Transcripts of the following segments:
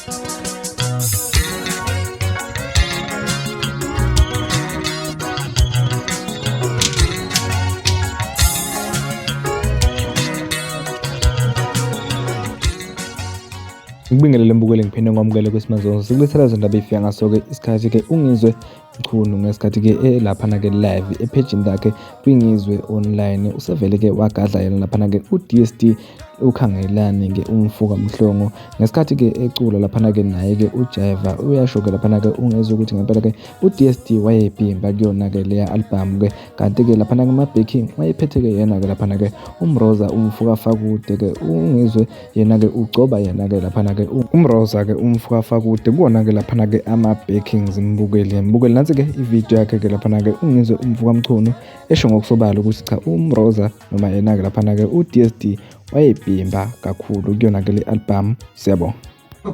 Ngibingelele mbukeli ngiphinde ngwamukele kwesimazonzo sikulethela izindaba efika ngaso-ke isikhathi-ke ungizwe Mchunu ngesikhathi-ke elaphana-ke live ephejini lakhe kwingizwe online usevele-ke wagadla yena laphana-ke u-DSD ukhangelani-ke umfuka Mhlongo ngesikhathi-ke ecula laphana-ke naye-ke uJaiva uyasho-ke laphana-ke ungezwe ukuthi ngempela-ke u-DSD wayebhimba kuyona-ke leya album-ke kanti-ke laphana-ke ama-backing wayephethe-ke yena-ke laphana-ke uMroza umfuka Fakude-ke ungizwe yena-ke ugcoba yena-ke laphana-ke uMroza-ke umfuka Fakude kuwona-ke laphana-ke ama-backings mbukeli mbukeli nansi-ke ividiyo yakhe-ke laphana-ke ungizwe umfuka Mchunu esho ngokusobala ukuthi cha uMroza noma yena-ke laphana-ke u-DSD wayebhimba kakhulu kuyona-ke le album. Siyabonga.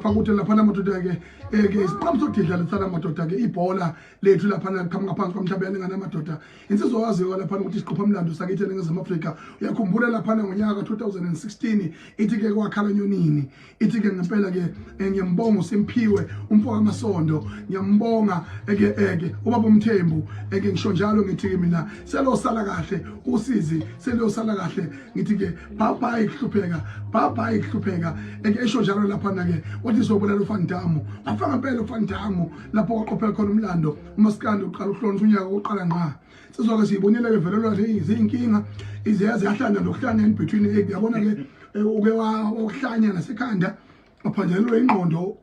Fakude laphana madoda-ke ke isiqhamu sokudidla lethana madoda-ke ibhola lethu laphana liqhamuka phansi kwamhlaba yalingana madoda. Insizwa waziwa laphana ukuthi isiqopha mlando sakithi eNingizimu Afrika. Uyakhumbula laphana ngonyaka ka-2016 ithi-ke kwakhala nyonini, ithi-ke ngempela-ke ngiyambonga uSimphiwe umfo kaMasondo, ngiyambonga eke eke ubaba uMthembu, eke ngisho njalo ngithi-ke mina selosala kahle usizi, selosala kahle ngithi-ke bye bye kuhlupheka, bye bye kuhlupheka, eke esho njalo laphana-ke wathi sizobulala uFandamu, wafa ngempela uFandamu lapho kwaqopheka khona umlando umaskandi uqala ukuhlonishwa unyaka wokuqala ngqa. Sizwa-ke siyibonile-ke velelwa ziyinkinga iziya ziyahlanya nokuhlanya in between, yabona-ke uke wakuhlanya nasekhanda waphanjanelwa ingqondo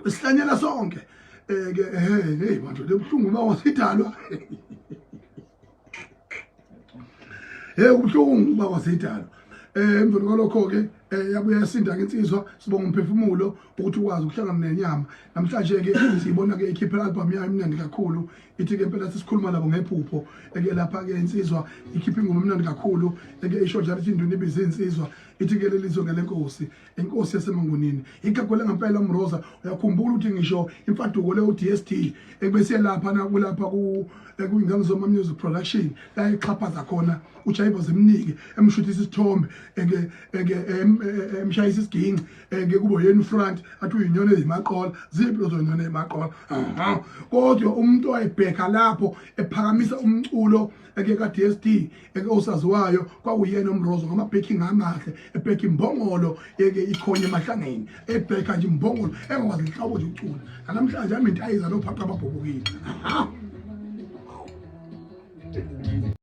sihlanyela sonke ke hey bantu lebuhlungu uma wasidalwa, hey kubuhlungu uba wasidalwa. Emveni kwalokho ke yabuya yasinda ke insizwa, sibonga umphefumulo ukuthi ukwazi ukuhlangana nenyama. Namhlanje ke siyibona ke ikhiphe album yayo imnandi kakhulu, ithi ke impela sisikhuluma nabo ngephupho eke lapha ke insizwa ikhiphe ingoma emnandi kakhulu eke isho njalo ithi induna ibize insizwa, ithi ke lelizwe ngelenkosi, inkosi yasemangunini igagwele ngempela uMroza. Uyakhumbula ukuthi ngisho imfaduko le uDSD ekubese lapha na kulapha ku ekuyingane zoma music production la exhaphaza khona uJaiva zimnike emshuthisa isithombe eke eke emshayisa isiginci eke kubo yena front athi uyinyoni ezimaqola, ziphi lezo nyoni ezimaqola? Kodwa umuntu owayebheka lapho ephakamisa umculo eke ka DSD eke osaziwayo kwakuyena uMrozo ngama-backing amahle, ebheka imbongolo eke ikhonye emahlangeni, ebheka nje imbongolo engakwazi nhlobo nje ukucula. Namhlanje amintayiza nophaqa ababhubukile.